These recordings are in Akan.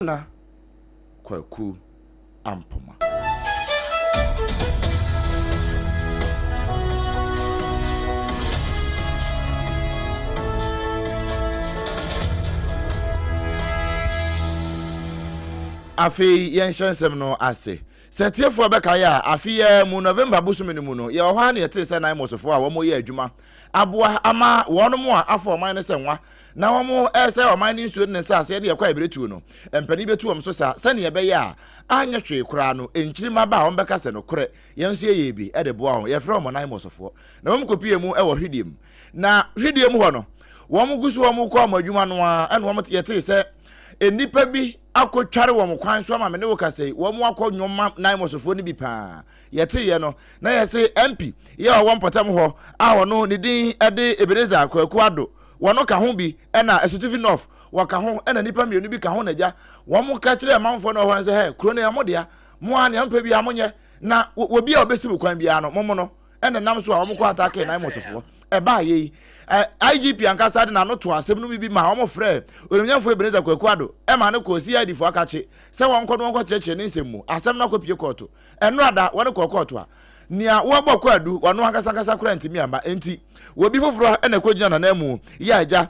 Nana Kwaku Ampoma. Afei yɛnhyɛ nsɛm no ase. Sɛ atiefoɔ bɛkae a, afe yi ara mu, November bosome no mu no, yɛwɔ hɔ ara na yɛtee sɛ Naimosfoɔ a wɔreyɛ adwuma aboa ama wɔnom a afa ɔman no sɛ nwa na wɔresɛe ɔman no nsuo ne ne nsaseɛ ne ɛkwan a ɛbɛtuo no, mpanin bɛtu wɔn so sa sɛdeɛ ɛbɛyɛ a anyɛ hwee koraa no, nkyirimma ba a wɔbɛka sɛ nokorɛ yɛn nso yɛyɛɛ bi de boaa wɔn. Yɛfrɛ wɔn Ɔnan-Mɔsɔfoɔ. Na wɔkɔpuee mu wɔ hwedeɛ mu. Na hwedeɛ mu hɔ no, wɔgu so wɔrekɔ wɔn adwuma no ara, ɛna wɔn yɛtee sɛ nnipa bi akɔtware wɔn kwan so ama me ne wo kasa yi, wɔn akɔ nnwoma Nan-Mɔsɔfoɔ no bi paa. Yɛteeɛ no, na yɛse MP yɛ ɔwɔ mpɔtam hɔ a ɔno ne din de Ebenezer Kwaku Addo, Wɔn ka ho bi na Asutifi North wɔka ho na nnipa mmienu bi ka ho na agya wɔn ka kyerɛɛ manfoɔ no wɔ hɔ no sɛ hɛ kuro no yɛ mo dea mo ara nea mopɛ biara monyɛ na obi a ɔbɛsi mo kwan biara no momo no ɛna nam so a wɔn kɔ ataakee Naimosfoɔ ɛbaa yɛ yi IGP ankasa de n'ano to asɛm no mu bi ma wɔn frɛ Onimnyamfoɔ Ebenezer Kwaku Addo ɛma no kɔɔ CID foɔ akakye sɛ wɔn kɔ no wɔn kɔ kyerɛkyerɛ ne nsɛm mu asɛm no akɔpie kɔɔto Ɛnora da wɔne kɔɔ kɔɔto a, nea wɔbɔ kwaadu ɔno ankasa ankasa koraa ntumi amma. Enti, obi foforɔ na ɛkɔgyina n'ananmu yɛ agya.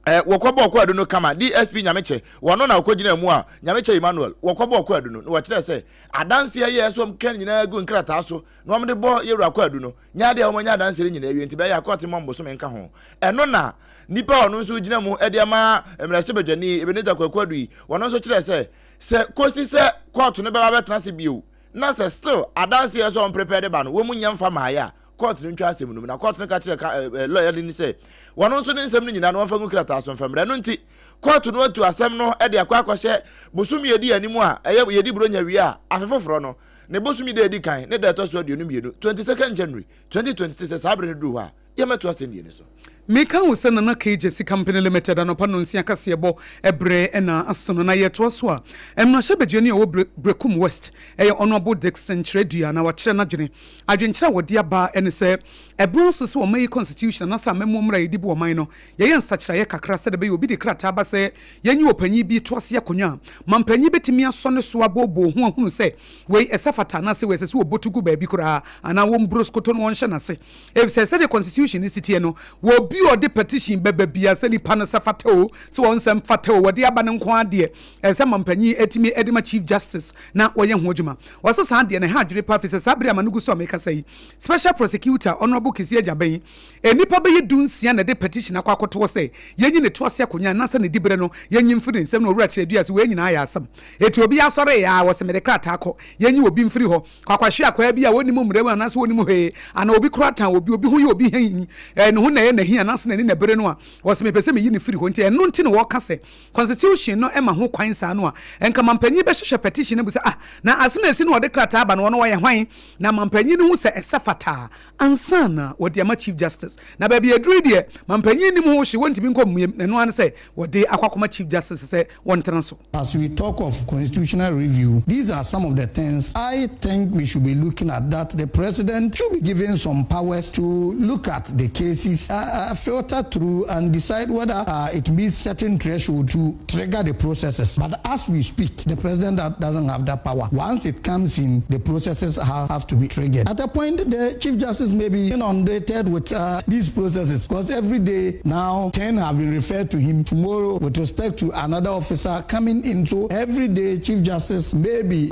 Ɛ, wɔkɔbɔɔ kwaadu no kama. DSP Nyamekyɛ, wɔno na ɔkɔgyinaa mu a, Nyamekyɛ Emmanuel, wɔkɔbɔɔ kwaadu no, na wɔkyerɛɛ sɛ adanseɛ yɛ sɛ wɔka ne nyinaa gu nkrataa so na wɔde bɔ yɛwura kwaadu no. Nyɛ adeɛ a wɔanya adanseɛ no nyinaa awie, nti bɛyɛ a kɔɔte mmɔ bosome nka ho. Ɛno na nipa a ɔno nso gyina mu de ama mmarahyɛbadwani Ebenezer Kwaku Adu yi, wɔno nso kyerɛɛ sɛ Sɛ kosi sɛ kɔɔto no bɛba abɛtena ase bio na sɛ still adanse a ɛsɛ sɛ wɔn prepare de ba no wɔn nnya mfa mmaeɛ a, kɔɔto no ntwa asɛm no mu. Na kɔɔto no ka kyerɛɛ ka ɛɛ eh, lɔya no ni sɛ wɔn nso ne nsɛm no nyinaa no wɔmfa ngu krataa so mfa mmra. Ɛno nti kɔɔto no atu asɛm no de akɔ akɔhyɛ bosome edi anim a ɛyɛ yɛdi buronya wie a afe foforɔ no ne bosome da edi kan ne da ɛtɔ so 22, 22nd January 2026 sɛ saa bere no duru hɔ a Yɛmmɛto asɛnnua no so. Meka wo sɛ Nana Kay Gyasi Company Limited anɔpa nnɔnsia kaseɛbɔ berɛ na aso no na yɛtoa so a, mmarahyɛbadwani a ɔwɔ Berekum West yɛ Honourable Dickson Kyerɛdua na wakyerɛ n'adwene. Adwenkyerɛ a wɔde aba ne sɛ ɛberɛ aso sɛ ɔman yi constitution anaasɛ amammuo mmara a yɛde bu ɔman no yɛyɛ nsakyeraeɛ kakra sɛdeɛ ɛbɛyɛ obi de krataa ba sɛ yɛnyi ɔpanyin bi to ase akonnwa a mampanyin bɛtumi asɔ ne so abooboo ho ahunu sɛ wei ɛsɛ fata anaasɛ wei ɛsɛ sɛ wɔbɔtu gu baabi koraa anaa wɔmbroskoto no wɔnhyɛ n'ase. Efisɛ sɛdeɛ constitution no si teɛ no, wɔ obi a ɔde petition bɛba biara, sɛ nipa no sɛ fata o, sɛ wɔn nsɛm fata o, wɔde aba no nko ara deɛ, ɛsɛ sɛ mampanyin tumi de ma Chief Justice na wɔyɛ ho adwuma. Wɔse saa deɛ no ɛha adwene paa efisɛ saa bere a m'ano gu so a merekasa yi, Special Prosecutor Honourable Kissi Agyabeng, nnipa bɛyɛ dunsia na ɛde petition akɔ akɔtoɔ sɛ yɛnyi ne to ase akonnwa anaasɛ ne diberɛ no yɛnyi mfiri ne nsam na Owura Kyerɛdua se wei nyinaa yɛ asɛm. Enti obiara sɔree a wɔse mede krataa kɔ, yɛnyi obi mfiri hɔ. Kwakwahwe akwaa bi a onnim mmara mu anaasɛ onnim hwee, anaa obi koraa tan obi, obi ho yɛ obi he, ne ho na ɛyɛ no ahi anaasɛ n'ani na ɛbere no a, ɔse mepɛ sɛ meyi no firi hɔ. Nti ɛno nti na wɔka sɛ Constitution no ma ho kwan saa no a, nka mampanyin bɛhwehwɛ petition no abu sɛ ah, na asem a esi na ɔde krataa aba no ɔno ɔyɛ hwan? Na mampanyin no hu sɛ ɛsɛ fata a, ansa na wɔde ama Chief Justice. Na baabi a aduru yi deɛ, mampanyin nnim ho hwee, wɔntumi nkɔ mmuem, ɛno ara ne sɛ wɔde akɔ akɔma Chief Justice sɛ wɔntena so. As we talk of constitutional review, these are some of the things I think we should be looking at, that the president should be given some powers to look at the cases, filter through and decide whether it meets certain threshold to trigger the processes. But as we speak, the president doesn't have that power. Once it comes in, the processes have to be triggered. At a point, the Chief Justice may be inundated with these processes because every day now 10 have been referred to him. Tomorrow, with respect to another officer coming into every day, Chief Justice may be.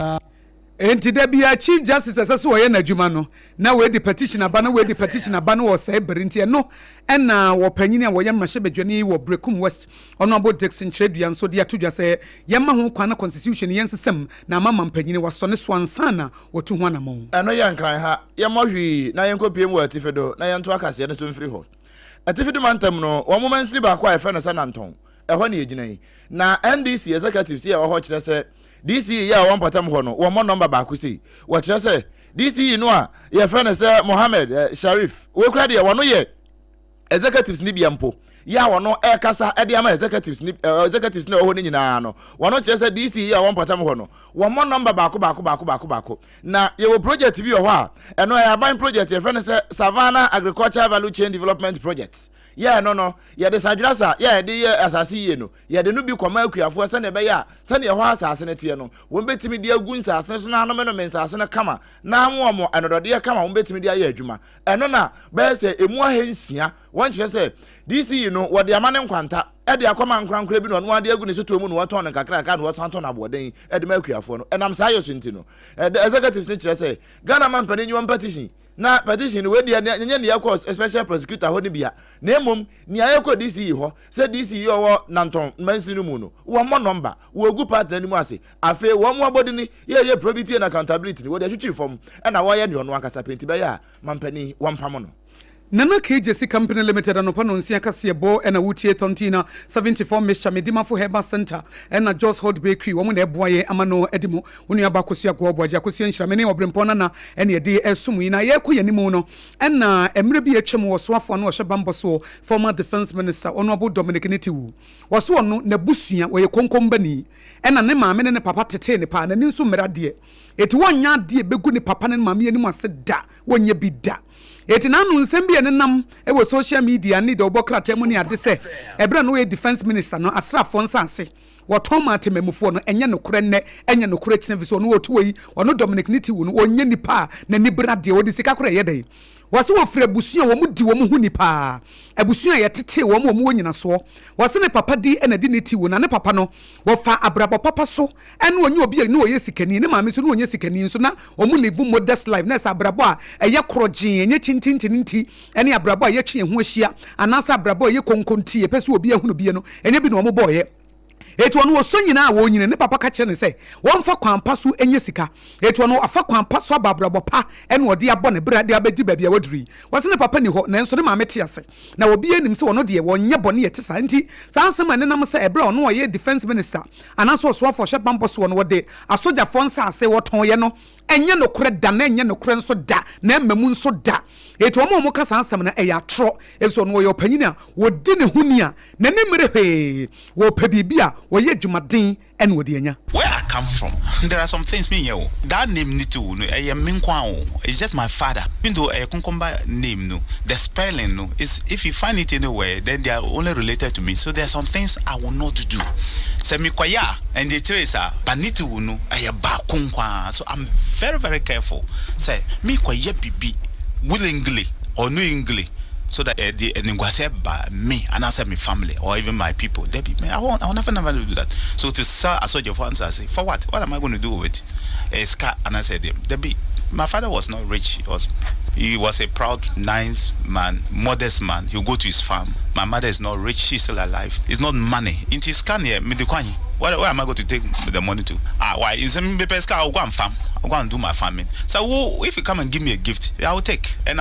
Enti da biara Chief Justice ɛsɛ sɛ ɔyɛ n'adwuma no na wei de petition aba na wei de petition aba na ɔsɛe bere nti ɛno na ɔpanyin a ɔyɛ mmarahyɛbadwani wɔ Berekum West Honourable Dickson Kyerɛdua nso de ato dwa sɛ yɛmma ho kwan na constitution no yɛnsesa mu na ama mampanyin wasɔ ne so ansa na watu ho anamɔn. Ɛno yɛ Nkran ha. Yɛmmɔ hwii na yɛnkɔpue mu wɔ atifi do na yɛnto akaseɛ no so mfiri hɔ. Atifi do mantam no, wɔn mansini baako a yɛfrɛ no sɛ Nantɔn, ɛhɔ na yɛgyina yi. Na NDC executives yi a ɛwɔ hɔ kyerɛ sɛ DCE yi a ɔwɔ mpɔtam hɔ no, wɔmmɔ nɔmba baako sei. Wɔkyerɛ sɛ DCE no a yɛfrɛ no sɛ Mohammed eh, Sharif, wei kora deɛ wɔno yɛ executives no bia mpo yɛ a wɔno ɛrekasa de ama executives no eh, executives no ɛwɔ hɔ no nyinaa no, wɔno kyerɛ sɛ DCE yi a ɔwɔ mpɔtam hɔ no, wɔmmɔ nɔmba baako baako baako baako baako. Na yɛwɔ project bi wɔ hɔ a ɛno ɛyɛ aban project yɛfrɛ no sɛ Savannah Agriculture Value Chain Development Project. Yɛ ɛno no, yɛde sadwerasa yɛ a yɛde yɛ asase yie no, yɛde no bi kɔma akuafoɔ sɛdeɛ ɛbɛyɛ a sɛdeɛ ɛhɔ asase no teɛ no, wɔbɛtumi de agu nsase no so na anomenome nsase no kama na ama wɔn nnɔdɔdeɛ kama a wɔbɛtumi de ayɛ adwuma. Ɛno na bɛyɛ sɛ ɛmu ahansia wɔnkyerɛ sɛ DCE no wɔde ama ne nkwanta de akɔma ankorankorɛ bi na ɔno ara de agu ne sotoɔ mu na wɔtɔn no nkakrankra na wɔsan tɔn no aboɔden de ma akuafoɔ no. Ɛnam saa yɛ so nti no, executives no kyerɛ sɛ Ghana mampanin nyi wɔn petition na petition no wei deɛ nyɛ nea ɛkɔ special prosecutor hɔ no bia na mmom nea ɛkɔ DCE hɔ sɛ DCE ɔwɔ Nantɔn mansin no mu no wɔmmɔ nɔmba wɔgu party no anim ase afei wɔn abɔdini yɛyɛ probity and accountability no wɔde atwitwiri fam ɛna wɔyɛ nea ɔno ankasa pɛ nti bɛyɛ a mampanin wɔmpamo no. Nana Kay Gyasi Company Limited anɔpa nɔnsia kaseɛbɔ na wotie Thontina 74 Mixture Medimafo Herbal Centre ɛna Jos Hot Bakery wɔn na ɛboa yɛn ama no adi mu. Wo nua ba Akosua Goa Boagye Akosua Nhyira me ne Ɔbrempɔn Nana ɛna yɛde ɛresom yi na yɛrekɔ yɛn anim no ɛna mmerɛ bi a atwam ɔsoafoɔ ano ɔhyɛ bammɔ soɔ former Defence Minister Honourable Dominic Nitiwul wɔse ɔno n'abusua wɔyɛ konkombani ɛna ne maame ne ne papa tetee ne paa n'ani nso mmere adeɛ eti wɔnyɛ adeɛ ɛbɛgu ne papa ne ne maame anim ase da wɔnyɛ bi da. Enti n'ano nsɛm bi a ɛnenam wɔ social media ne dawubɔ krataa mu ne ade sɛ ɛberɛ a na ɔyɛ defence minister no asraafoɔ nsase wɔtɔn maa atemammufoɔ no ɛnyɛ nokorɛ nnɛ ɛnyɛ nokorɛ kyena ɛfiri sɛ ɔno ɔte hɔ yi ɔno Dominic Nitiwu no ɔnyɛ nipa a n'ani bere adeɛ ɔde sika koraa ɛyɛ dɛn Wɔse wɔfiri abusua a wɔn di wɔn ho ni paa abusua a yɛtetee wɔn a wɔn wɔ nyinasoɔ Wɔse ne papa di na di Nitiwu na ne papa no wɔfa abrabɔ papa so Ɛna ɔnyɛ obi a na ɔyɛ sikani, ne maame nso na ɔnyɛ sikani nso na wɔn live modest life, na ɛsɛ abrabɔ a ɛyɛ korɔgyee, ɛnyɛ kyinkyinkyini nti, ɛne abrabɔ a yɛtwe yɛn ho ahyia, anaasɛ abrabɔ a ɛyɛ konkonti, yɛpɛ sɛ obi ahunu bie no, ɛnyɛ bi na wɔn bɔɔyɛ. Enti ɔno ɔsɔ nyinaa a ɔrenyini, ne papa ka kyerɛ no sɛ ɔmfa kwan pa so nyɛ sika. Enti ɔno wafa kwan pa so abɔ abrabɔ pa na ɔde abɔ ne bra de abɛduru baabi a waduru yi. Wɔse ne papa nni hɔ, nanso ne maame te ase. Na obiara nim sɛ ɔno deɛ wɔnyɛ bɔne a ɛte saa nti saa nsɛm a ɛnenam sɛ ɛberɛ a ɔno ɔyɛ defence minister anaasɛ ɔsoafoɔ ɔhwɛ bammɔ soɔ no wɔde asogyafoɔ nsaase wɔtɔn yɛ no ɛnyɛ nokorɛ da na ɛnyɛ nokorɛ nso da na ɛmma mu nso da enti wɔn a wɔka saa nsɛm no ɛyɛ atorɔ efisɛ ɔno ɔyɛ ɔpanyin a wɔdi ne ho ni a n'ani mmere hwee wɔpɛ biribi a wɔyɛ adwumaden ɛna ɔde anya. Where I come from there are some things me nyɛ o that name ne ti o no ɛyɛ me nko ara o it's just my father even though ɛyɛ konkomba name no the spelling no is if you find it anywhere then they are only related to me so there are some things I will not do sɛ me kɔ yɛ a ɛnde akyire saa but ne ti o no ɛyɛ baako nko ara so I'm very very careful sɛ me kɔ yɛ bibi willingly or knowingly so that ɛde animguaseɛ ba me anaasɛ me family or even my people dabi me I won't I will never never do that so to sell asogyafoɔ ansase for what what am I going to do with it ɛyɛ sika anaasɛ ɛdeɛ dabi my father was not rich he was he was a proud nice man modest man he will go to his farm my mother is not rich she is still alive it's not money nti sika neɛ mede kɔ ahe where, where am I going to take the money to ah why nsɛm mepɛ sika I will go and farm I will go and do my farming sɛ wo if you come and give me a gift I will take and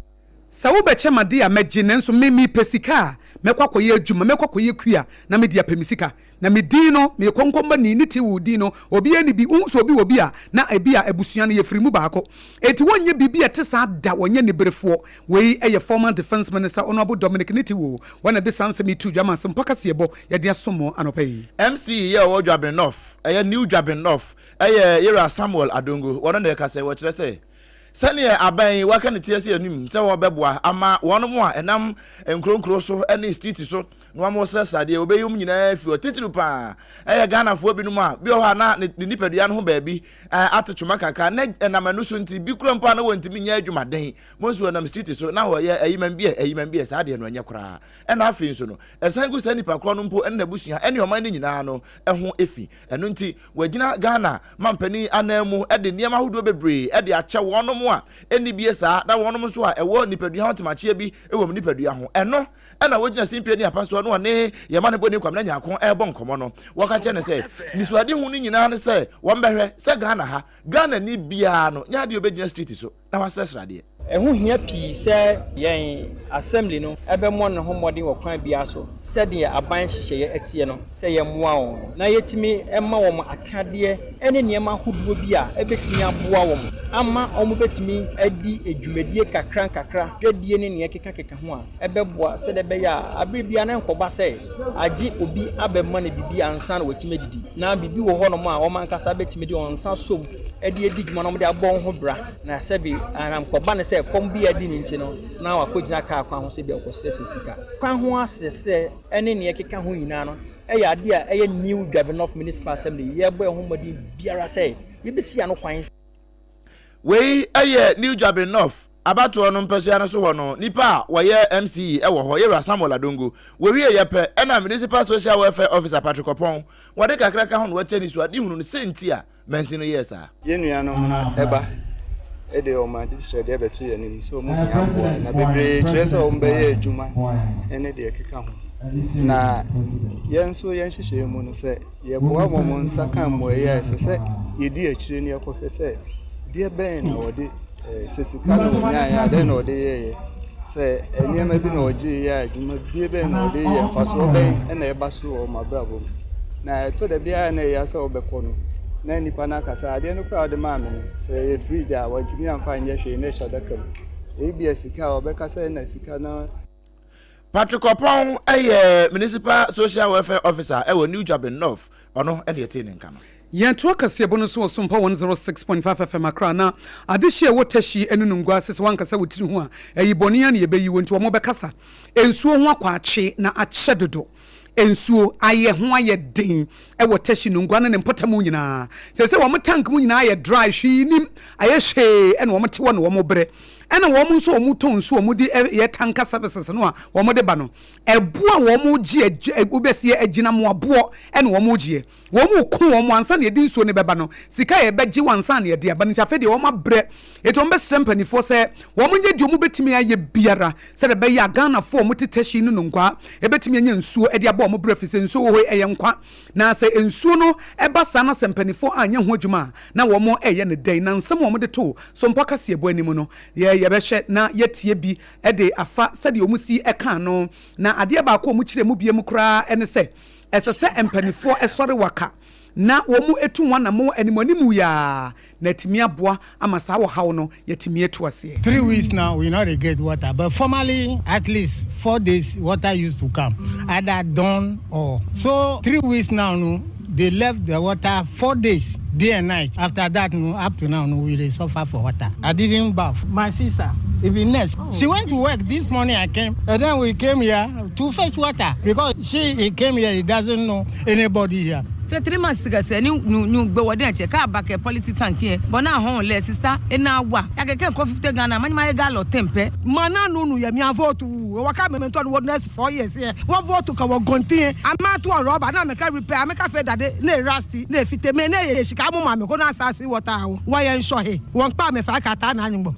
Sɛ wobɛkyɛ me ade a, mɛgye, nanso me, mepɛ sika a, mɛkɔ akɔyɛ adwuma, mɛkɔ akɔyɛ kua na mede apɛ me sika. Na me din no, meyɛ kɔnkɔnbani, ne te wo din no, obiara nni bi. Wohu sɛ obi wɔ bi a, na ebia abusua no, yɛfiri mu baako. Enti wɔnyɛ biribi a ɛte saa da, wɔnyɛ aniberefoɔ. Wei yɛ former Defence Minister Honourable Dominic Nitiwul, wɔn na ɛde saa nsɛm yi too dwa ma Asɛmpa Kaseɛbɔ yɛde asom mo anɔpa yi. MC yi a ɔwɔ Dwaben North, ɛyɛ New Dwaben North, ɛyɛ Yera Samuel Adongo, wɔno na ɛkasa yi, wɔkyerɛ sɛ, Sɛdeɛ aban yi waka ne ti asi anim sɛ wɔbɛboa ama wɔnom a ɛnam nkuro nkuro so ne street so na wɔn srɛsrɛ adeɛ wɔbɛyi wɔn nyinaa afiri hɔ titiriw paa ɛyɛ Ghanafoɔ binom a bi wɔ hɔ a na ne nipadua no ho baabi ate twoma kakra na ɛnam ɛno so nti bi kura mpo a na wɔntumi nyɛ adwumaden mo nso wɔnam street so na wɔyɛ ayi man bi ayi man bi saa deɛ no ɛnyɛ koraa ɛna afei nso no ɛsan gu saa nipa korɔ no mpo ɛne n'abusua ɛne ɔman no nyinaa no ɛho efi ɛno nti Wɔagyina Ghana mampanin ananmu de nneɛma ahodoɔ bebree de akyɛ wɔnom a ɛnni bie saa na wɔnom nso a ɛwɔ nipadua ho ntemakyeɛ bi wɔ wɔn nipadua ho. Ɛno na wɔgyina simpie ne apa soɔ na wɔne yɛn manebɔni Kwamina Nyarko rebɔ nkɔmmɔ no. Wɔka kyerɛ no sɛ nisuadehu no nyinaa ne sɛ wɔmbɛhwɛ sɛ Ghana ha, Ghanani biara no nyɛ adeɛ a ɔbɛgyina street so na wasrɛsrɛ adeɛ. Ɛho hia pii sɛ yɛn Assembly no bɛmmɔ ne ho mmɔden wɔ kwan biara so sɛdeɛ aban nhyehyɛeɛ teɛ no sɛ yɛmmoa wɔn na yɛtumi ma wɔn akadeɛ ne nneɛma ahodoɔ bi a ɛbɛtumi aboa wɔn ama wɔbɛtumi adi dwumadie kakra nkakra, dwadie ne nea ɛkekakeka ho a ɛbɛboa sɛdeɛ ɛbɛyɛ a aberɛ biara no ɛnkɔba sɛ agye obi abɛma no biribi ansa na watumi adidi na biribi wɔ hɔnom a wɔn ankasa bɛtumi de wɔn nsa asom de adi dwuma na wɔde abɔ wɔn ho bra. Na sɛbi anam kɔba no sɛ sɛ kɔm bi adi ne nti no na wakɔgyina kaa kwan ho sɛ bi a ɔkɔsrɛsrɛ sika. Kwan ho asrɛsrɛ ne nea ɛkeka ho nyinaa no yɛ adeɛ a ɛyɛ New Dwaben North Municipal Assembly yɛbɔ yɛn ho mmɔden biara sɛ yɛbɛsi ano kwan. Wei yɛ New Dwaben North abatoɔ no mpɛsoa no so hɔ no nipa a wɔyɛ MCE wɔ hɔ, Yɛwura Samuel Adongo. Wɔwieeɛ pɛ ɛna Municipal Social Welfare Officer Patrick Oppong wɔde kakra ka ho na wɔakyɛ anisoadehunu no sɛ nti a mansin no yɛɛ saa. Yɛn nuanom no ba de wɔn adesrɛdeɛ bɛto yɛn anim sɛ wɔhia mmoa, na bebree kyerɛ sɛ wɔbɛyɛ adwuma ne deɛ ɛkeka ho. Na yɛn nso yɛn nhyehyɛeɛ mu no, sɛ yɛboa ma wɔn nsa ka mmoa yi a, ɛsɛ sɛ yɛdi akyire na yɛkɔhwɛ sɛ deɛ bɛn na wɔde sɛ sika na wɔnyaeɛ a, dɛn na wɔde yɛeɛ, sɛ nneɛma bi na wɔgyeeɛ a, dwumadie bɛn na wɔde yɛ, mfasoɔ bɛn na ɛba so wɔ wɔn abrabɔ mu. Na ɛtɔ da bi a na ɛyɛ sɛ wobɛkɔ no, na nnipa no aka sɛ adeɛ no koraa a wode maa me no, sɛ ɛyɛ fridge a, wantumi amfa anyɛ hwee na ɛhyɛ adaka mu. Ebia sika a wɔbɛka sɛ na sika no. Patrick Oppong yɛ Municipal Social Welfare Officer wɔ New Juaben North, ɔno na yɛtee ne nka no. Yɛtoa kaseɛbɔ no so wɔ Sompa 106.5 FM Accra na adehye a ɛwɔ Teshie ne Nungua ase sɛ woankasa wo tiri ho a ayi bɔne ara na yɛbɛyi wo nti wɔbɛkasa nsuo ho akwaakye na akyɛ dodo. Nsuo ayɛ ho ayɛ den wɔ Teshie Nungua ne ne mpɔtam nyinaa. Seesei wɔn tank mu nyinaa ayɛ dry hwee nnim ayɛ hwee ɛna wɔn te hɔ na wɔn brɛ. Ɛna wɔn nso a wɔtɔn nsuo a wɔde yɛ tanker services no a wɔde ba no ɛboɔ a wɔgye wobɛseɛ agyinamoa boɔ ɛna wɔgyeɛ. Wɔreko wɔn ansa na yɛde nsuo no bɛba no, sika a yɛbɛgye wɔ ansa na yɛde aba no nti afei deɛ wɔabrɛ. Enti wɔbɛsrɛ mpanimfoɔ sɛ wɔnyɛ deɛ wɔbɛtumi ayɛ biara sɛdeɛ ɛbɛyɛ a Ghanafoɔ a wɔte Teshie ne Nungua bɛtumi anya nsuo de abɔ wɔn bra ɛfiri sɛ nsuo wɔ hɔ yi ɛyɛ nkwa. Na sɛ nsuo no ba saa na sɛ mpanimfoɔ anyɛ ho adwuma a na wɔreyɛ no dɛn? Na nsɛm a wɔde too Sompɔ kaseɛbɔ anim no yɛbɛhwɛ na yɛatie bi de afa sɛdeɛ wɔsi kaa no. Na adeɛ baako a wɔkyerɛɛ mu biom koraa ne sɛ Ɛsɛ sɛ mpaninfoɔ sɔre waka na wɔn tu ho anamon animuanimu yi ara na atumi aboa ama saa ɔhaw no yɛatumi atu aseɛ. Three weeks now we no dey get water but formerly at least 4 days water used to come either dawn or so 3 weeks now no they left the water 4 days, day and night. After that no, up to now no, we dey suffer for water. I didn't baff. My sister e be nurse. She went to work this morning. I came and then we came here to fetch water because she he came here, he doesn't know anybody here. Fɛ 3 months kɛsɛ ni nu nu gbɛ wɔ den kyɛ kaa ba kɛ polythene tank yɛ bɔ na hɔn lɛ sista ena wa ya kɛkɛ nkɔ 50 Ghana manyima yɛ galɔ ten pɛ. Mana nunu yɛ mia vote wu wɔ ka mɛmɛntɔ no wɔ next 4 years yɛ wɔ vote ka wɔ gɔntin ama to rɔba na mɛka repair ameka fɛ dade na erasti na efite mɛ na yɛ sika mo ma me ko na asase wɔta awo wɔ yɛ nsɔhe wɔn kpa mɛ fa ka taa na anyingbɔ.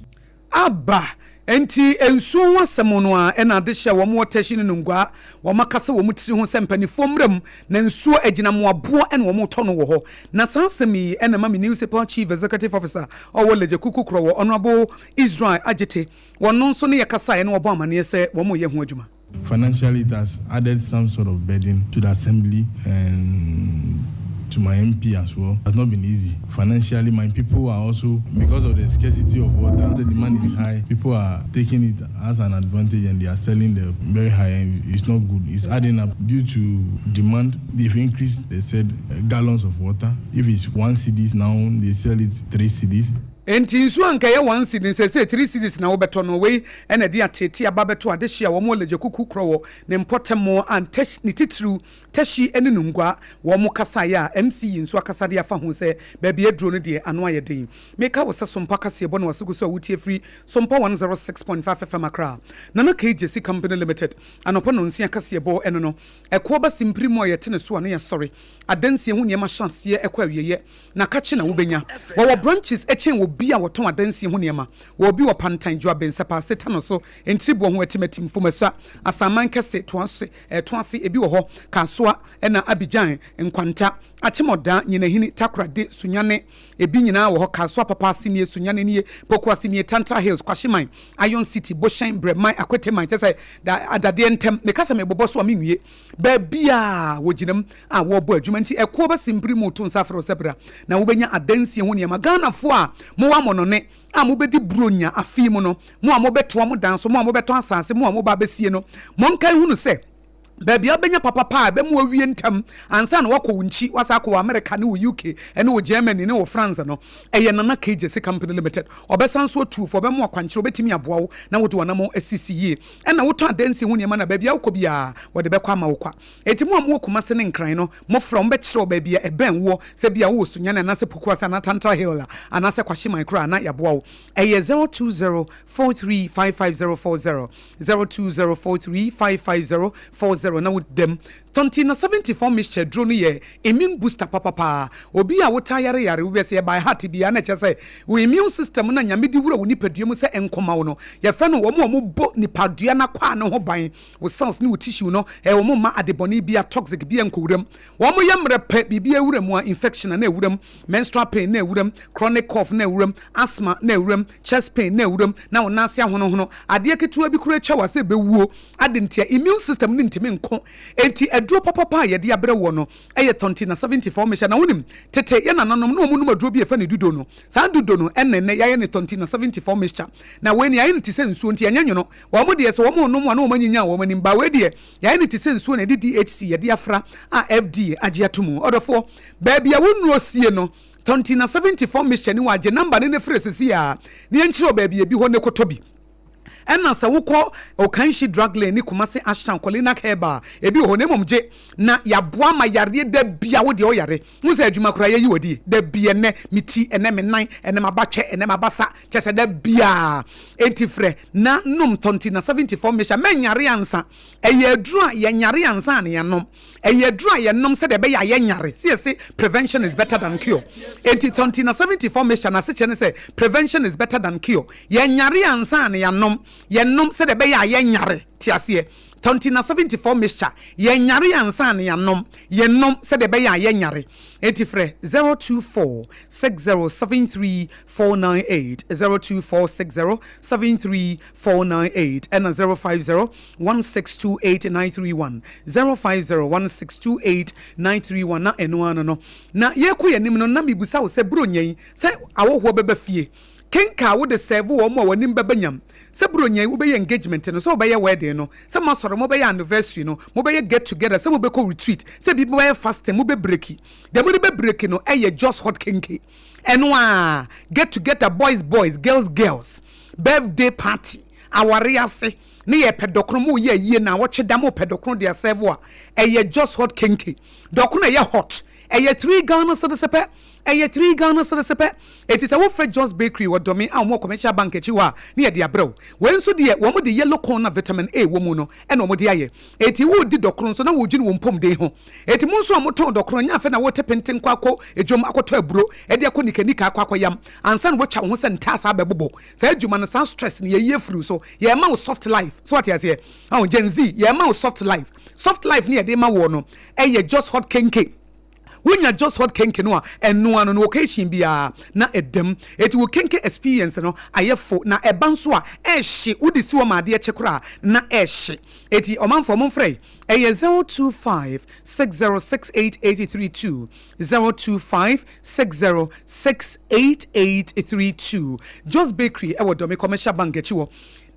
Aba. Enti nsuo ho asɛm no ara na ade hyɛ wɔn wɔ Teshie ne Nungua. Wɔakasa wɔn tiri ho sɛ mpanimfoɔ mmra mu na nsuo agyinamoaboɔ na wɔretɔ no wɔ hɔ. Na saa asɛm yi na ɛma Municipal Chief Executive Officer a ɔwɔ Ledzokuku korɔ wɔ Honourable Israel Adjetey, wɔno nso ne yɛkasaeɛ na wɔbɔɔ amaneɛ sɛ wɔreyɛ ho adwuma. Financially it has added some sort of burden to the assembly and to my MP as well. It has not been easy. Financially, my people are also, because of the scarcity of water, the demand is high. People are taking it as an advantage and they are selling the very high and it's not good. It's adding up due to demand. They've increased, they said, gallons of water. If it's 1 cedis now, they sell it 3 cedis. Enti nsuo a anka ɛyɛ 1 cedi no, seesei 3 cedis na wobɛtɔ no. Wei na ɛde ateetee aba abɛto adehye a wɔn wɔ Ledzokuku Krɔwɔ ne mpɔtam a ne titiriw Teshie ne Nungua wɔn kasaeɛ a MC yi nso akasa de afa ho sɛ baabi aduro no deɛ ano ayɛ den. Meka wo sɛ Sompa kaseɛbɔ na w'aso gu so a wotie firi Sompa 106.5 FM Accra. Nana K. Gyasi Company Limited anɔpa nnɔnsia kaseɛbɔ ɛno no. Ɛkoɔ ba simpiri mu a yɛte ne so a na yɛasɔre. Adansie ho nneɛma hyɛ aseɛ kɔ awieɛ. Na kakye na wobenya. Wɔwɔ branches kyɛn obi a wɔtɔn adansi ho nneɛma. Wɔ obi wɔ Pantan, Juaben, Sɛpaase, Tanoso, Ntriboɔ ho, Atimatim, Fomasua, Asaman Kɛse, Toase, Toase, ebi wɔ hɔ, Kasoa, ɛna Abidjan, Nkwanta, Akyemɔda, Nyinahini, Takoradi, Sunyani, ebi nyinaa wɔ hɔ, Kasoa, Papaase nie, Sunyani nie, Pokuase nie, Tantra Hills, Kwahyeman, Iron City, Bohyɛn, Brɛman, Akweteman, kyerɛ sɛ da adadeɛ ntɛm. Meka sɛ mebobɔ so a menwie. Baabiara a wɔgyina mu a wɔrebɔ adwuma nti ɛkoɔ bɛsi mpire mu reto nsa afrɛ wo sɛ bra na wobɛnya adansie ho nneɛma. Ghanafoɔ a mowɔ amɔnɔne a mobɛdi Buronya afe yi mu no, mo a mobɛtoa mo dan so, mo a mobɛtɔn asase, mo a moba abɛsie no, monkae nhunu sɛ. Baabi a wobɛnya papa paa a ɛbɛma woawie ntɛm ansa na woakɔ wo nkyi, woasan akɔ wɔ Amerika ne wɔ UK ne wɔ Germany ne wɔ France no, ɛyɛ Nana K. Gyasi Company Limited. Ɔbɛsan nso atu wo fo, ɔbɛma wo akwankyerɛ, ɔbɛtumi aboa wo na wode w'anammɔn asisi yie. Ɛna wotɔ adansi ho nneɛma no a, baabi a wokɔ biara, wɔde bɛkɔ ama wo kwa. Enti mo a mowɔ Kumasi ne Nkran no, mofrɛ, wɔbɛkyerɛ wo baabi a ɛbɛn woɔ, sɛ ebia wowɔ Sunyani anaasɛ Pokuase anaa Tantra Hill a, anaasɛ Kwashiman koraa a, na yɛaboa wo. Ɛyɛ 020 4355040, 0204355040 na wo dam. Tɔnti na 74 mixture aduro no yɛ immune booster papapaa. Obi a wotaa yare yare, wobɛ sɛ yɛ by heart biara na ɛkyerɛ sɛ wo immune system no a Nyame de wura wo nipadua mu sɛ ɛnko ma wo no, yɛfrɛ no wɔn a wɔbɔ nipadua no akwaa no ho ban, wo cells ne wo tissue no, ɛɛ wɔn mma ade bɔne biara, toxic biara nkɔwura mu. Wɔn yɛ mmerɛ pɛ, biribi awura mu a, infection a na awura mu, menstrual pain na awura mu, chronic cough na awura mu, asthma na awura mu, chest pain na awura mu, na wo nan ase ahonohono, adeɛ ketewa bi koraa atwa wo a sɛ ɛbɛwuo. Ade ntia? Immune system no ntumi nko. Enti aduro papapa a yɛde abrɛ woɔ no yɛ tɔnti na 74 mehyɛ. Na wonim, tete yɛn nananom na wɔnom aduro bi a yɛfrɛ no dudo no. Saa dudo no ɛna ɛnnɛ yɛayɛ no tɔnti na 74 mixture. Na wei no yɛayɛ no te sɛ nsuo nti ɛnyɛ nwono. Wɔn deɛ sɛ wɔrenom a na wɔn anyinyan wɔn anim. But wei deɛ yɛayɛ no te sɛ nsuo na yɛde DHC yɛde afra a FDA agye ato mu. Ɔdɔfoɔ, baabi a wo nnuro sie no, tɔnti na 74 mixture ni hɔ a, gye number no na frɛ seesei ara na yɛnkyerɛ wo baabi a ebi hɔ na kɔtɔ bi. Ɛna sɛ wokɔ Okanshi Drug Lane ne Kumasi Ashan Kolinak Herbal a, ebi wɔ hɔ. Na mmom gye na yɛaboa ma yareɛ da bia wo deɛ woyare. Wohu sɛ adwuma koraa yɛyi wɔ die. Da bia ɛnɛ me ti, ɛnɛ me nan, ɛnɛ m'abatwɛ, ɛnɛ m'abasa, kyerɛ sɛ da biaa. Enti frɛ na nom tɔnti na 74 mixture. Mɛnyare ansa. Ɛyɛ aduro a yɛnyare ansa na yɛanom. Ɛyɛ aduro a yɛnom sɛdeɛ ɛbɛyɛ a yɛnyare. Sɛ yɛse prevention is better than cure. Enti tɔnti na 74 mixture no asekyerɛ ne sɛ prevention is better than cure. Yɛnyare ansa na yɛanom. Yɛnom sɛdeɛ ɛbɛyɛ a yɛnyare. Te aseɛ? Tɔnti na 74 mixture. Yɛnyare ansa na yɛanom. Yɛnom sɛdeɛ ɛbɛyɛ a yɛnyare. Enti frɛ 024 60 73 498, 024 60 73 498, ɛna 050 1628 931, 050 1628 931, na ɛno ara no no. Na yɛrekɔ yɛn anim no, na mebisa wo sɛ, Buronya yi, sɛ awɔhoɔ bɛba fie, kenka a wode sɛɛvo wɔn a w'anim bɛba nyam, sɛ Buronya yi wobɛyɛ engagement no, sɛ wobɛyɛ wedding no, sɛ moasɔre, mobɛyɛ anniversary no, mobɛyɛ get together, sɛ mobɛkɔ retreat, sɛ bi mobɛyɛ fasting, mobɛbreki. Deɛ mode bɛbreki no yɛ just hot kenke. Ɛno ara, get together, boys boys, girls girls, birthday party, aware ase, ne yɛpɛ dɔkono, moreyɛ ayie naawɔtwe da, mopɛ dɔkono de asɛɛvo a, ɛyɛ just hot kenke. Dɔkono a ɛyɛ hot. Ɛyɛ three Ghana cedis pɛ. Ɛyɛ three Ghana cedis pɛ. Enti sɛ wofrɛ Jos Bakery wɔ Dome a wɔwɔ Commercial Bank akyi hɔ a, ne yɛde abrɛ wo. Wei nso deɛ, wɔde yellow corn a vitamin A wɔ mu no na wɔde ayɛ. Enti woredi dɔkono nso na woredwene wo mpɔmuden ho. Enti mo nso a motɔn dɔkono, nyɛ afei na worete pentenkwa akɔ dwam akɔtɔ aburo de akɔ nikanika akɔ akɔyam ansa na woatwa wo ho sɛ ntaasa abɛbobɔ. Saa adwuma no, saa stress no, yɛyi afiri wo so. Yɛrema wo soft life. So woate aseɛ? Ahu, Gen Z, yɛrema wo soft life. Soft life no yɛde rema woɔ no, ɛyɛ just hot kenke. Wonya just hot kenke no a, ɛno ano no occasion biara na ɛda mu. Enti wo kenke experience no ayɛ fo na ɛba nso a ɛhye, wode si hɔ ma adeɛ kye koraa na ɛhye. Enti ɔmanfoɔ momfrɛ yi, ɛyɛ 025 6068 832, 025 6068 832. Jos Bakery ɛwɔ Dɔme Commercial Bank akyi hɔ.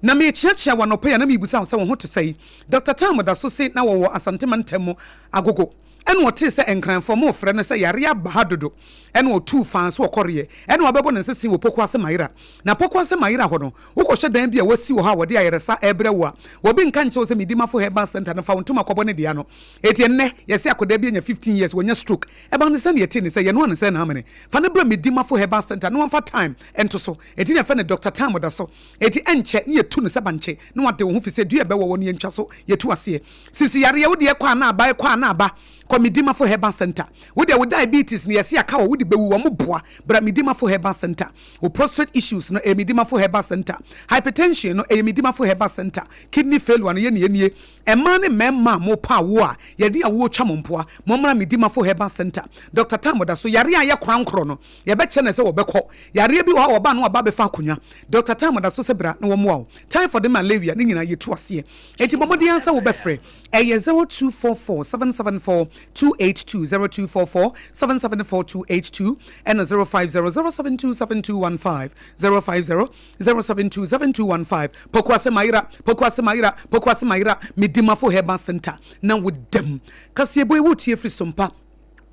Na merekyeakyea wo anɔpa yi a na merebisa wo sɛ wo ho te sɛn? Dɔkta Tam da so se na wɔwɔ Asante mantam mu Agogo. Ɛna ɔtee sɛ Nkranfoɔ moofrɛ no sɛ yareɛ aba ha dodo. Ɛna ɔtuu faa so ɔkɔreɛ. Ɛna wabɛbɔ ne nsese wɔ Pokuase Mayera. Na Pokuase Mayera hɔ no, wokɔhwɛ dan bi a wɔasi wɔ hɔ a wɔde ayaresa ɛrebrɛ wo a, wɔbi nka nkyerɛ wo sɛ Medimafo Herbal Centre no fa wo ntoma kɔbɔ ne dea no. Enti ɛnnɛ, yɛse akwadaa bi anya 15 years, wanya stroke. Ɛba no sɛdeɛ ɛte ne sɛ yɛnoa no sɛ na amene. Fa no bra Medimafo Herbal Centre na wɔmfa time nto so. Enti na yɛfrɛ no Dɔkta Tam da so. Enti ɛnkyɛ ne yɛtu no sɛ bankye na wade wo ho fi sɛ dua a ɛbɛwɔ wɔ no yɛntwa so yɛtu aseɛ. Sisi yareɛ wo deɛ kɔ a na aba ɛkɔ a na aba kɔ Medimafo Herbal Centre. Wo deɛ wo diabetes no yɛse aka wɔ wode bɛwu wɔn boa bra Medimafo Herbal Centre. Wo prostrate issues no ɛyɛ Medimafo Herbal Centre. Hypertension no ɛyɛ Medimafo Herbal Centre. Kidney failure no yɛ nea nie. Mmaa ne mmarima a mopɛ awoɔ a yɛde awoɔ twa mo mpoa mommra Medimafo Herbal Centre. Doctor Tam da so yareɛ a ɛyɛ korankorɔ no yɛbɛkyerɛ no sɛ wɔbɛkɔ. Yareɛ bi wɔ hɔ a wɔba na wɔaba abɛfa akonnwa. Doctor Tam da so sɛ bra na wɔmmoa wo. Typhoid ne malaria ne nyinaa yɛtu aseɛ. Enti bɔ mmɔden ara sɛ wobɛfrɛ. Ɛyɛ 0244 774. 282, 0244 774 282 ɛna 050 072 7215, 050 072 7215. Pokuase Mayera, Pokuase Mayera, Pokuase Mayera, Medimafo Herbal Centre na wo dam. Kaseɛbɔ yi wotie firi Sompa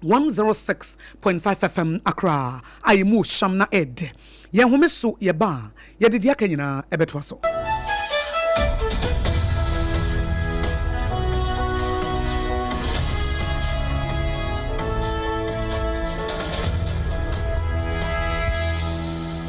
106.5 FM Accra a emu hyam na ɛɛdɛ. Yɛn home so yɛba a, yɛde deɛ aka nyinaa ɛbɛtoa so.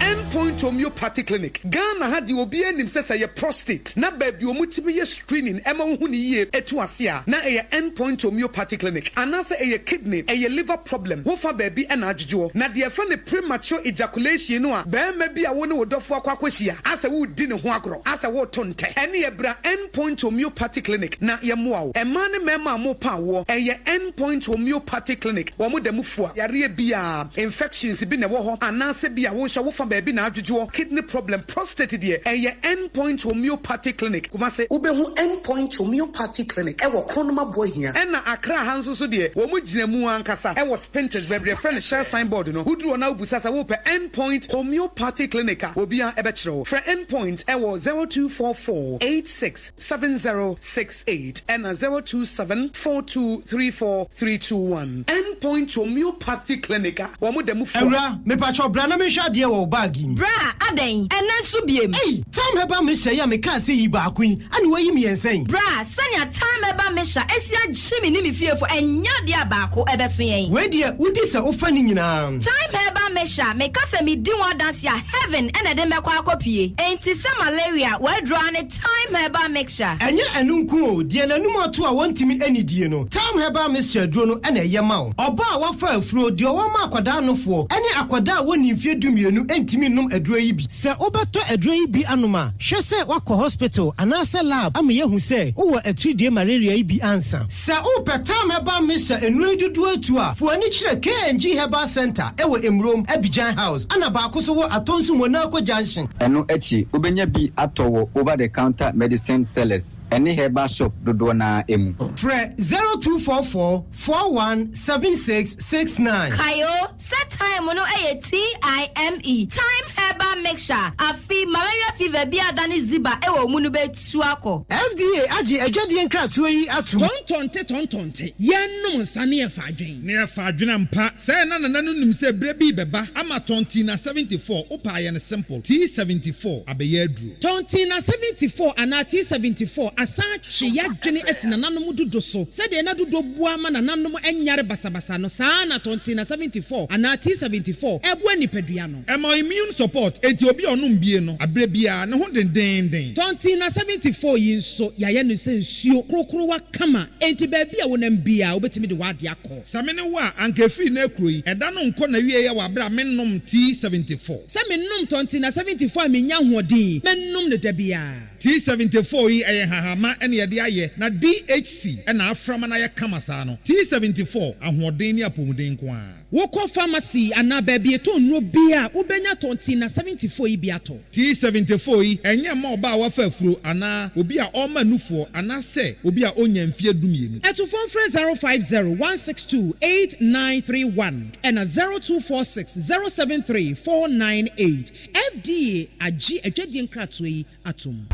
End Point Homeopathy Clinic, Ghana ha deɛ obiara nim sɛ sɛ ɛyɛ prostate na baabi a wɔtumi yɛ screening ɛma wohu no yie ɛtu ase a na ɛyɛ End Point Homeopathy Clinic anaasɛ ɛyɛ kidney, ɛyɛ liver problem, wofa baabi na adwodwoɔ. Na deɛ yɛfrɛ no premature ejaculation no a barima bi a wo ne wo dɔfoɔ akɔ akɔhyia asɛ woredi ne ho agorɔ, asɛ woreto ntɛ, ɛneɛ bra End Point Homeopathy Clinic na yɛmmoa wo. Mmaa ne mmarima a morepa awoɔ, ɛyɛ End Point Homeopathy Clinic, wɔn da mu fua yareɛ biara, infections bi na ɛwɔ hɔ anaasɛ bi a wo nso wofa baabi na adwodwoɔ, kidney problem, prostate deɛ, ɛyɛ End Point Homeopathy Clinic, Kumasi. Wobɛhu End Point Homeopathy Clinic wɔ Kronum Aboahia. Ɛna Accra ha nso so deɛ, wɔn gyina mu ankasa wɔ Spintex, baabi a yɛfrɛ no Shell sign board no. Woduru hɔ na wobisa sɛ worepɛ End Point Homeopathy Clinic a, obiara bɛkyerɛ wo. Frɛ End Point wɔ 0244 86 7068 ɛna 027 4234 321. End Point Homeopathy Clinic a wɔn da mu fua. Awura, mepakyɛw bra na menhwɛ adeɛ wɔ wo bag yi mu. Bra, adɛn? Ɛnnɛ nso biem? Ei! Tam herbal mixture yi a mekaa sɛ yi baako yi, ɛna woayi mmiɛnsa yi? Bra, sɛnea Thyme Herbal Mixture asi agye me ne me fiefo, ɛnyɛ adeɛ a baako ɛbɛso yɛn. Wei deɛ, wodi sɛ wofa ne nyinaa. Thyme Herbal Mixture, meka sɛ medi ho adanse a, heaven na ɛde mɛkɔ akɔpue. Enti sɛ malaria, w'aduro ara ne Thyme Herbal Mixture. Ɛnyɛ ɛno nko o, deɛ n'anum ato a wɔntumi nnidie no, Thyme Herbal Mixture aduro no na ɛyɛ ma wo. Ɔbaa a wafa afuro, deɛ ɔwɔ ma akwadaa nofoɔ, ne akwadaa a wɔnnii mfeɛ dumienu ntumi nnom aduro yi bi. Sɛ wobɛtɔ aduro yi bi anom a, hwɛ sɛ woakɔ hospital anaasɛ lab ama yɛahu sɛ wowɔ atiridie malaria yi bi ansa. Sɛ wopɛ Thyme Herbal Mixture nnuro yi dodoɔ atu a, fa w'ani kyerɛ KNG Herbal Centre wɔ Emurom, Abidjan House, ɛna baako nso wɔ Atonsu Monaco Junction. Ɛno akyi, wobɛnya bi atɔ wɔ over-the-counter medicine sellers ne herbal shop dodoɔ no ara mu. Frɛ 0244 41 76 69. Kae o, sɛ thyme no yɛ TIME, Thyme Herbal Mixture, afe malaria fever bi a adane ziba wɔ wo mu no bɛtu akɔ. FDA agye adwadie nkratoɔ yi atom. Tɔntɔnte tɔntɔnte, yɛnnom nsa ne yɛfa adwen. Ne yɛfa adwene ampa. Sɛɛ na nana no nim sɛ berɛ bi rebɛba ama Tɔntina 74, wopɛ a yɛ no simple, T74 abɛyɛ aduro. Tɔntina 74 anaa T74 asan atwe y'adwene asi nananom dudo so. Sɛdeɛ na dudo boa ma nananom nyare basabasa no, saa ara na Tɔntina 74 anaa T74 boa nipadua no. Ɛma wo immune support, enti obi a ɔnom bie no, aberɛ biara, ne ho dendeenden. Tɔntina 74 yi nso, yɛayɛ no sɛ nsuo korokorowa kama, enti baabi a wonam biara, wobɛtumi de w'adeɛ akɔ. Sɛ me ne wo a, anka ɛfiri nnɛ rekuro yi, ɛda no nkɔ n'awieɛ wɔ aberɛ a mennom T74. Sɛ menom Tɔntina 74 a mennya ahoɔden, mɛnom no da biara. T74 yi ɛyɛ nhahamma na yɛde ayɛ na DHC na afra ma no ayɛ kama saa no. T74, ahoɔden ne apɔmuden nko ara. Wokɔ pharmacy anaa baabi yɛtɔn nnuro biara a, wobɛnya Tɔntina 74 yi bi atɔ. T74 yi, ɛnyɛ mma ɔbaa a wafa afuro anaa obi a ɔrema nufoɔ anaasɛ obi a ɔnnya mfeɛ dumienu. Atufoɔ mfrɛ 050 162 8931 ɛna 0246 073 498. FDA agye adwadie nkratoɔ yi atom.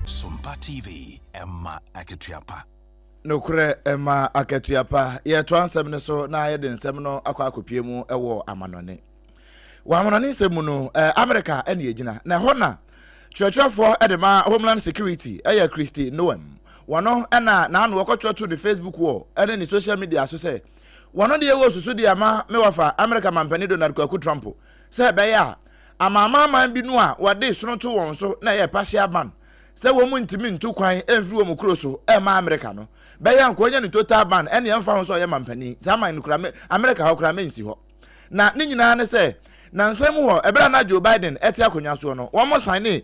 Sompa TV, ɛma akatua pa. Nokorɛ ɛma akatua pa. Yɛtoa nsɛm no so na yɛde nsɛm no akɔ akɔpie mu wɔ amanɔne. Wɔ amanɔne nsɛm mu no, Amerika na yɛgyina, na ɛhɔ na kyerɛkyerɛfoɔ de ma Homeland Security ɛyɛ Kristi Noem. Wɔno na n'ano wɔkɔtwerɛ to ne Facebook wall ne ne social media so sɛ wɔno deɛ wɔ susu de ama me wɔfa Amerika mampanin Donald Kwaku Trump sɛ ɛbɛyɛ a amanaman bi no a wɔde sono to wɔn so na ɛyɛ partial ban sɛ wɔn ntumi ntu kwan mfiri wɔn kuro so ɛma Amerika no bɛyɛ nka ɔnya ne total ban ɛne ɛmfa ho sɛ ɔyɛ mampanin saa man no kura Amerika hɔ kura mensi hɔ. Na ne nyinaa ne sɛ, nansa mu hɔ, ɛberɛ a na Joe Biden te akonnwa soɔ no, wɔn sainee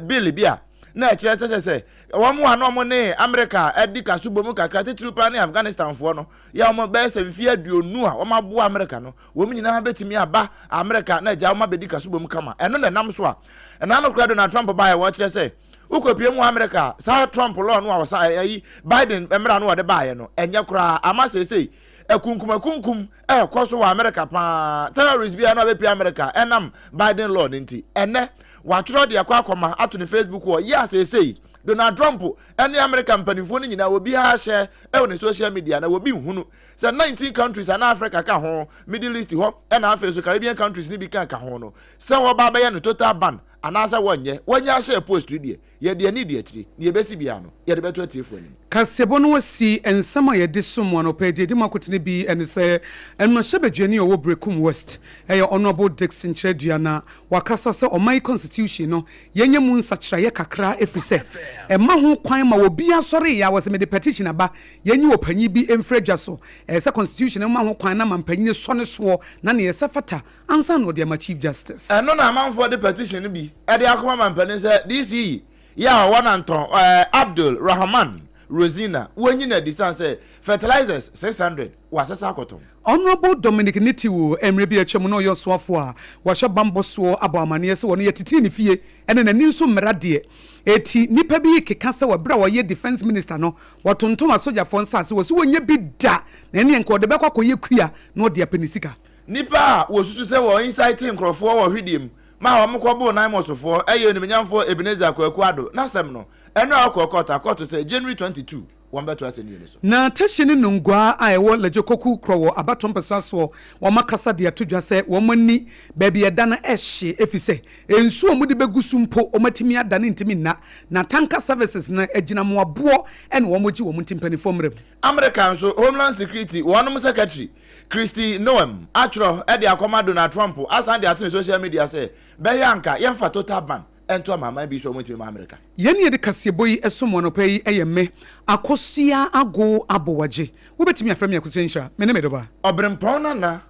bill bi a na ɛkyerɛ sɛ kyɛ sɛ wɔn a na wɔn ne Amerika adi kaso bɔ mu kakra titiriw paa ne Afghanistanfoɔ no yɛ wɔn bɛyɛ sɛ mfeɛ 20 a wɔn aboa Amerika no wɔn nyinaa bɛtumi aba Amerika na agya wɔn abɛdi kaso bɔ mu kama. Ɛno na ɛnam so a ɛna no koraa Donald Trump baeɛ wɔkyerɛ sɛ wokɔpie mu Amerika saa Trump law no a wɔsa ɛyi Biden mmara no wɔde baeɛ no ɛnyɛ koraa ama seesei akunkum akunkum ɛrekɔ so wɔ Amerika paa terrorist biara no abɛpie Amerika ɛnam Biden law no nti. Ɛnɛ watwerɛ de akɔ akɔma ato ne Facebook wɔ yɛ a seesei Donald Trump ɛne Amerika mpanimfoɔ no nyinaa obiara hyɛ ɛwɔ ne social media na obi nhunu sɛ 19 countries ana Africa ka ho, Middle East hɔ ɛna afei so Caribbean countries no bi ka ka ho no sɛ wɔba abɛyɛ no total ban anaasɛ wɔnyɛ. Wɔanya ahyɛ post yi deɛ yɛde ani di akyire, nea ɛbɛsi biara no, yɛde bɛto atiefoɔ anim. Kaseɛbɔ no asi nsɛm a yɛde som mo anɔpa yi. Deɛ ɛdi mu akotene bi ne sɛ, mmarahyɛbadwani a ɔwɔ Berekum West yɛ Honourable Dickson Kyerɛdua na wakasa sɛ ɔman yi constitution no yɛnyɛ mu nsakyeraeɛ kakra ɛfiri sɛ ɛmma ho kwan ma obiara sɔre a wɔsɛ mede petition aba yɛnyi ɔpanyin bi mfiri adwa so. Ɛyɛ sɛ constitution no ma ho kwan na ma mpanyin sɔ ne soɔ na neɛ ɛsɛ fata ansa na ɔde ama Chief Justice. Ɛno na amanfoɔ de petition no bi de akɔma mampanin sɛ DC yi a ɔwɔ Nantɔn ɛɛ Abdul Rahman Rosina wɔnyi no adi sane sɛ fertilizers 600 wɔasesa akɔtɔn. Honourable Dominic Nitiwul, mmerɛ bi a atwa mu na ɔyɛ ɔsoafoɔ a wahyɛ bammɔ soɔ abɔ amaneɛ sɛ wɔno yɛtetee ne fie ɛne n'ani nso mmara deɛ eti nnipa bi rekeka sɛ wɔ berɛ a ɔyɛ Defence Minister no wɔtontɔn asogyafoɔ nsaase wɔ so wɔnyɛ bi da na ɛneɛ nka ɔde bɛkɔ akɔyɛ kua na ɔde apɛ ne sika. Nnipa a wɔsusu sɛ wɔ incite nkorɔfoɔ wɔ hwedeɛ mu ma wɔn kɔ boo Naimosfoɔ yɛ Onimnyamfoɔ Ebenezer Kwaku Addo n'asɛm no, ɛno a ɔkɔɔ kɔɔto a kɔɔto sɛ January 22 wɔn bɛto asɛnnie no so. Na Teshie ne Nungua a ɛwɔ Ledzokoku korɔ wɔ abatoɔ mpɛsoa soɔ wɔn akasa de ato dwa sɛ wɔn ani baabi a ɛda no hye efisɛ nsuo a wɔde bɛgu so mpo wɔn atumi ada no ntumi nna na tanker services no agyinamoa boɔ na wɔn gye wɔn nti mpaninfoɔ mmra mu. Amerika nso Homeland Security wɔnom Secretary Kristi Noem atwerɛ de akɔma Donald Trump asan de ato ne social media sɛ, Bɛyɛ a anka yɛmfa total ban nto amanaman bi so a wɔntumi mma Amerika. Yɛn a yɛde kaseɛbɔ yi som wo anɔpa yi yɛ me, Akosua Ago Aboagye. Wobɛtumi afrɛ me Akosua Nhyira. Me ne me dɔba. Ɔberempɔn Nana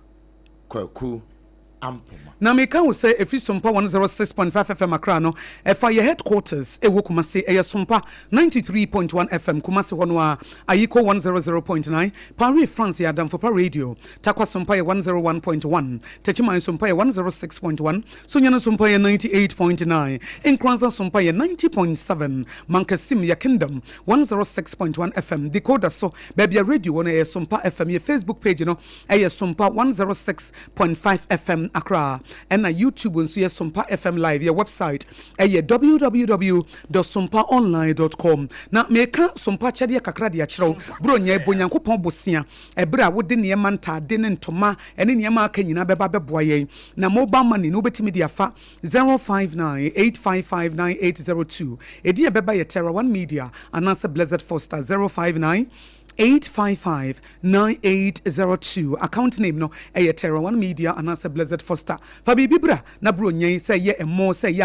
Kwaku Ampoma. Na meka wo sɛ ɛfiri Sompa 106.5 FM Accra no, ɛfa yɛ headquarters ɛwɔ Kumasi, ɛyɛ Sompa 93.1 FM Kumasi hɔ no ara, Ayiko 100.9, Paris France yɛ Adamfopa Radio, Tarkwa Sompa yɛ 101.1, Techiman Sompa yɛ 106.1, Sunyani Sompa yɛ 98.9, Nkoranza Sompa yɛ 90.7, Mankasim yɛ Kingdom 106.1 FM, Decoder so, baabi a radio wɔ no ɛyɛ Sompa FM, yɛ Facebook page no Ɛyɛ Sompa 106.5 FM Accra ɛna YouTube nso yɛ Sompa FM Live. Yɛ website ɛyɛ www dot sompaonline dot com. Na meka Sompa akyɛdeɛ kakra de akyerɛ wo. Buronya yi, bɔ Nyankopɔn bosea ɛberɛ a wode nneɛma, ntaade ne ntoma ɛne nneɛma a aka nyinaa bɛba abɛboa yɛn. Na mobile money no wobɛtumi de afa 059 855 9802. Ɛdin a ɛbɛba yɛ Terra One Media anaasɛ Blessed Foster 059 855 9802 Account name no ɛyɛ Terra One Media anaasɛ Blessed Foster. Fa biribi bra na bro nyɛn, sɛ ɛyɛ ɛmo, sɛ ɛyɛ.